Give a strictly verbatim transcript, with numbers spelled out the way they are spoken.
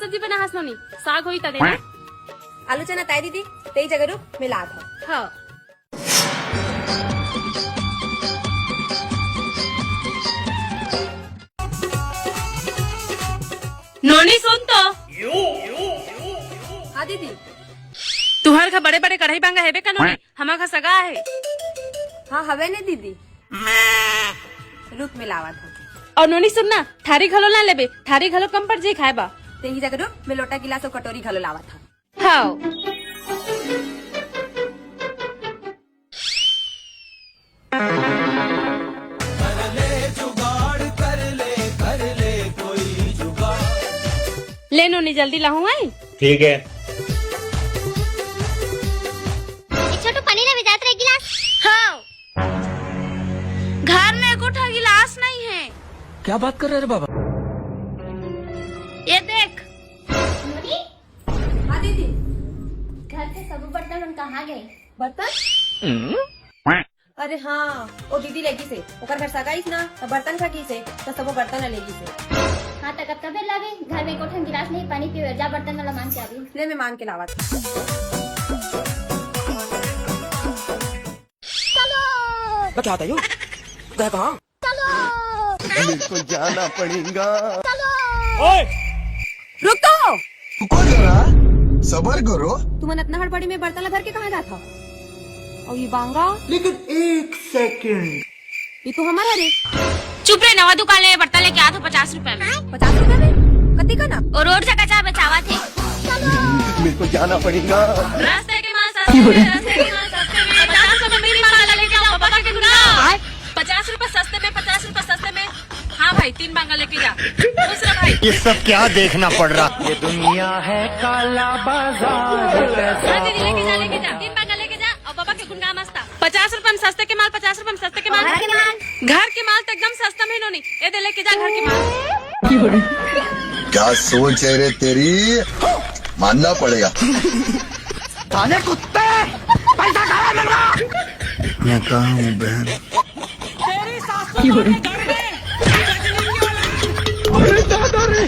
सब्जी बना हस नोनी, साग होई त देना। आलू चना ताय दीदी, तेई जगह रुक, मिलात हव। हाँ। नोनी सुन तो। हाँ दीदी। तुहर घर बड़े बड़े कढ़ाई बांगा हेबे का नोनी? हमर घर सगा हे। हाँ हवे ने दीदी। रुक मिलावत हव। अउ नोनी सुन ना, थारी घलो ना लेबे, थारी घलो कम पड़ जाही खाए बा। तेही जगह रुक, मैं लोटा गिलास अउ कटोरी घलो लावत हव। हव। ले नोनी, जल्दी लाहूं आई। ठीक है। एक छोटू पानी लेवे जात रहे गिलास। हाँ। घर में एको ठा गिलास नहीं है। क्या बात कर रहे रे बाबा? ये देख। हाँ दीदी। घर के सब बर्तन मन कहाँ गए? बर्तन? अरे हाँ, ओ दीदी लेगी से, ओकर घर सगा आइस ना, त बर्तन खा गिस हे, त सबो बर्तन ला लेगी से। हाँ, त कतका बेर लागे? घर में एको ठन गिलास नहीं, पानी पीवे, जा बर्तन वाला मांग के आबे। ले, मैं मांग के लावत। चलो। मैं क्या आता हूँ? गए कहाँ? चलो। मेरे को जाना पड़ेगा। ओए! रुक तो। रुको जरा, सबर करो। तुमन अतना हड़बड़ी में बर्तन ला धर के कहाँ जात हव? अउ ये बांगा? लेकिन एक सेकंड। ये तो हमर हरे। चुप रे, नवा दुकान ले बर्तन लेके आत हव पचास रुपया में। पचास रुपया में? कति का ना? अउ रोड से कचरा बेचावत हे। मेरे को जाना पड़ेगा। रास्ते के माल सस्ते में, रास्ते के माल सस्ते में। पचास रुपया में तीन बांगा लेके जाओ, बाबा के गुना। पचास रुपया सस्ते में, पचास रुपया सस्ते में। हाँ भाई, तीन बांगा लेके जा। खुश रह भाई। ये सब क्या देखना पड़ रहा? ये दुनिया है काला बाजार। हाँ दीदी, लेके जा, लेके जा। तीन बांगा लेके जा अउ बाबा के गुनगान मस्त। पचास रुपया में सस्ते के माल, पचास रुपया में सस्ते के माल। घर के माल। घर के माल तो एकदम सस्ता में नोनी। ए दे, लेके जा घर के माल। क्या सोच है रे तेरी? मानना पड़ेगा। साले कुत्ते, पैसा कहाँ मिल रहा? मैं कहाँ हूँ बहन? तेरी सासू माँ के घर में। अरे दादा रे।